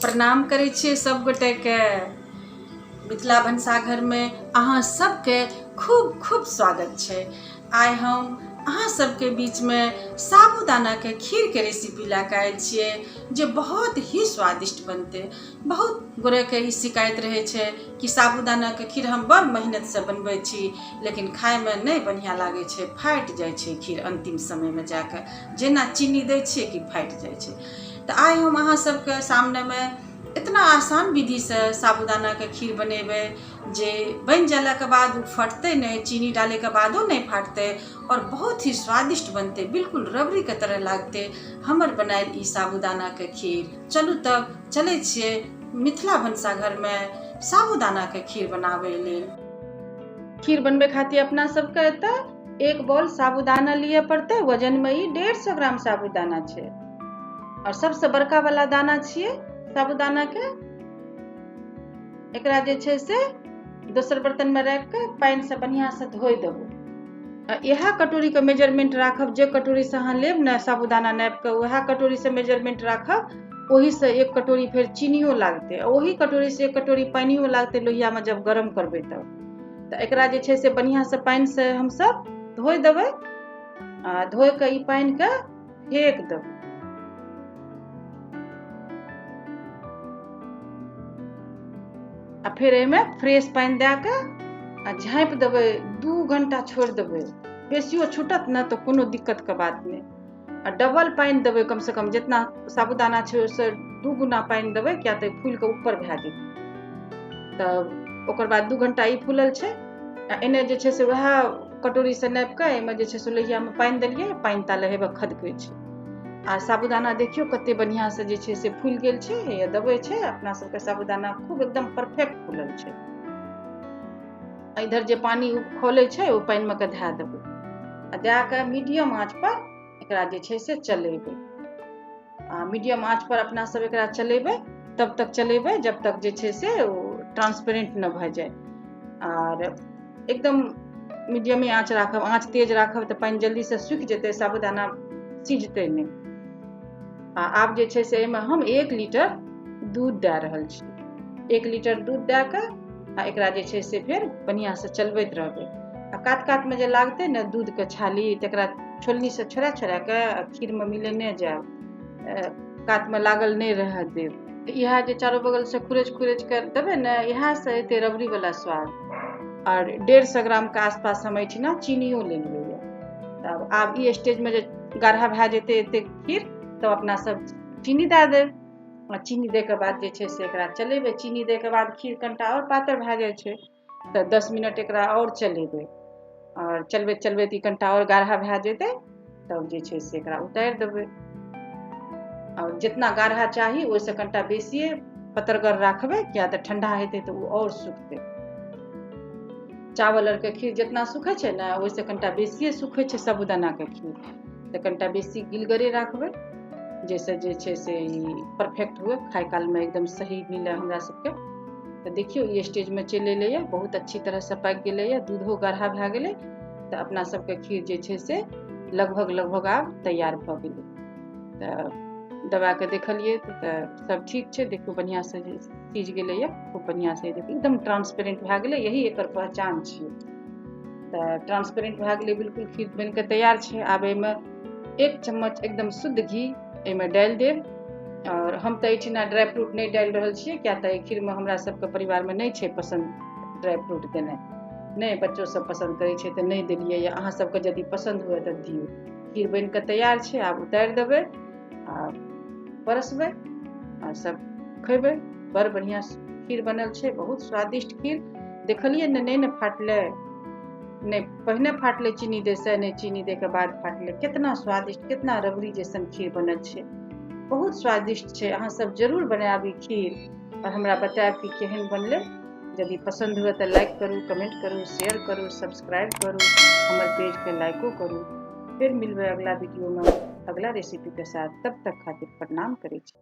प्रणाम करै छियै सब गोटेके। मिथिला भनसाघरमे अहाँ सबके खूब खूब स्वागत छै। आइ हम अहाँ सबके बीचमे साबूदानाके खीरके रेसिपी लए कऽ आयल छियै जे बहुत ही स्वादिष्ट बनतै। बहुत गोरेके ई शिकायत रहै छै कि साबूदानाके खीर हम बड़ मेहनतसँ बनबै छी, लेकिन खायमे नहि बढ़िआँ लागै छै, फाटि जाइ छै खीर अन्तिम समयमे जाकऽ, जेना चीनी दै छियै कि फाटि जाइ छै। तऽ आइ हम अहाँ सबके सामनेमे इतना आसान विधिसँ साबूदानाके खीर बनेबै जे बनि गेलाके बाद ओ फटतै नहि, चीनी डालैके बादो नहि फाटतै आओर बहुत ही स्वादिष्ट बनतै, बिल्कुल रबड़ीके तरह लागतै हमर बनायल ई साबूदानाके खीर। चलू तब चलै छियै मिथिला भनसाघरमे साबूदानाके खीर बनाबै लेल। खीर बनबै खातिर अपना सबके एतऽ एक बॉल साबूदाना लिअ पड़तै। वजनमे ई 150 ग्राम साबूदाना छै और सबसे बड़का वाला दाना छियै साबूदाना के। एकरा जे छै से दोसर बर्तन में राखि कऽ पानि से बढ़िया से धोइ देबै। आ इएह कटोरी के मेजरमेंट राखब, जे कटोरी से अहाँ लेब ने साबूदाना नापि कऽ, उएह कटोरी से मेजरमेंट राखब। ओहि से एक कटोरी फेर चीनियो लागतै, ओही कटोरी से एक कटोरी पानियो लागतै लोहिया में जब गरम करबै तब। तऽ एकरा जे छै से बढ़िया से पानि से हमसब धोइ देबै आ धोइ कऽ ई पानि के फेक देबै। आ फेर एहिमे फ्रेश पानि दए कऽ आ झाँपि देबै, 2 घंटा छोड़ि देबै। बेसियो छूटत ने तऽ कोनो दिक्कतके बात नहि। आ डबल पानि देबै, कमसँ कम जितना साबूदाना छै ओहिसँ 2 गुना पानि देबै, किया तऽ फूलि कऽ ऊपर भए जेतै। तऽ ओकर बाद 2 घंटा ई फूलल छै आ एने जे छै से वएह कटोरीसँ नापि कऽ एहिमे जे छै से लोहियामे पानि देलियै, पानि ताले हेबे खदकै छै। आ साबूदाना देखियौ कते बढ़िआँसँ जे छै से फूलि गेल छै, या दबै छै। अपना सबके साबूदाना खूब एकदम परफेक्ट फूलल छै। इधर जे पानी खोलै छै ओ पानिमे के धए देबै आ दए कऽ मीडियम आँच पर एकरा जे छै से चलेबै। आ मीडियम आँच पर अपना सब एकरा चलेबै, तब तक चलेबै जब तक जे छै से ओ ट्रांसपेरेंट नहि भए जाय। आर एकदम मीडियमे आँच राखब, आँच तेज राखब तऽ पानि जल्दीसँ सूखि जेतै, साबूदाना सिझतै नहि। आ आब जे छै से एहिमे हम 1 लीटर दूध दए रहल छी। 1 लीटर दूध दए कऽ आ एकरा जे छै से फेर बढ़िआँसँ चलबैत रहबै। आ कात कातमे जे लागतै ने दूधके छाली, तकरा छोलनीसँ छोड़ा छोड़ा कऽ आ खीरमे मिलेने जायब, कातमे लागल नहि रहऽ देब। इएह जे चारू बगलसँ खुरैच खुरैच कऽ देबै ने, इएहसँ एतै रबड़ीवला स्वाद। आओर 150 ग्रामके आसपास हम एहिठिना चीनियो लेलियै यऽ। तब आब ई स्टेजमे जे गाढ़ा भए जेतै एतेक खीर, तब अपना सब चीनी दए देब। आ चीनी दैके बाद जे छै से एकरा चलेबै। चीनी दैके बाद खीर कनिटा आओर पातर भए जाइ छै, तऽ 10 मिनट एकरा आओर चलेबै। आओर चलबैत चलबैत ई कनिटा आओर गाढ़ा भए जेतै, तब जे छै से एकरा उतारि देबै। आओर जितना गाढ़ा चाही ओहिसँ कनिटा बेसिए पतरगर राखबै, किया तऽ ठंडा हेतै तऽ ओ आओर सुखतै। चावल आरके खीर जितना सुखै छै ने, ओहिसँ कनिटा बेसिए सुखै छै साबूदानाके खीर, तऽ कनिटा बेसी गिलगरे राखबै, जाहिसँ जे छै से ई परफेक्ट हुए, खाय कालमे एकदम सही मिले हमरा सबके। तऽ देखियौ ई स्टेजमे चलि एलैए, बहुत अच्छी तरहसँ पाकि गेलैए, दूधो गाढ़ा भए गेलै। तऽ अपना सबके खीर जे छै से लगभग लगभग आब तैयार भऽ गेलै। तऽ दबाके देखलियै तऽ सब ठीक छै, देखियौ बढ़िआँसँ जे सीझ गेलैए, खूब बढ़िआँसँ देखियौ एकदम ट्रांसपेरेंट भए गेलै, यही एकर पहचान छियै। तऽ ट्रांसपेरेंट भए गेलै, बिल्कुल खीर बनिके तैयार छै। आब एहिमे 1 चम्मच एकदम शुद्ध घी एहिमे डालि देब। आओर हम तऽ एहिठिना ड्राइ फ्रूट नहि डालि रहल छियै, किया तऽ एहि खीरमे हमरा सबके परिवारमे नहि छै पसन्द ड्राइ फ्रूट देनाइ, नहि बच्चो सब पसन्द करै छै तऽ नहि देलियै। या अहाँ सबके यदि पसन्द हुए तऽ दियौ। खीर बनिके तैयार छै, आब उतारि देबै आ परसबै आ सब खेबै। बड़ बढ़िआँ खीर बनल छै, बहुत स्वादिष्ट खीर। देखलियै ने, नहि ने फाटलै, नहि पहिने फाटलै चीनी दैसँ, नहि चीनी दैके बाद फाटलै। कितना स्वादिष्ट, कितना रबड़ी जैसन खीर बनल छै, बहुत स्वादिष्ट छै। अहाँ सब जरूर बनायब ई खीर और हमरा बतायब कि केहन बनलै। यदि पसन्द हुए तऽ लाइक करू, कमेंट करू, शेयर करू, सब्सक्राइब करू, हमर पेजके लाइको करू। फिर मिलबै अगला वीडियोमे अगला रेसिपीके साथ, तब तक खातिर प्रणाम करै छी।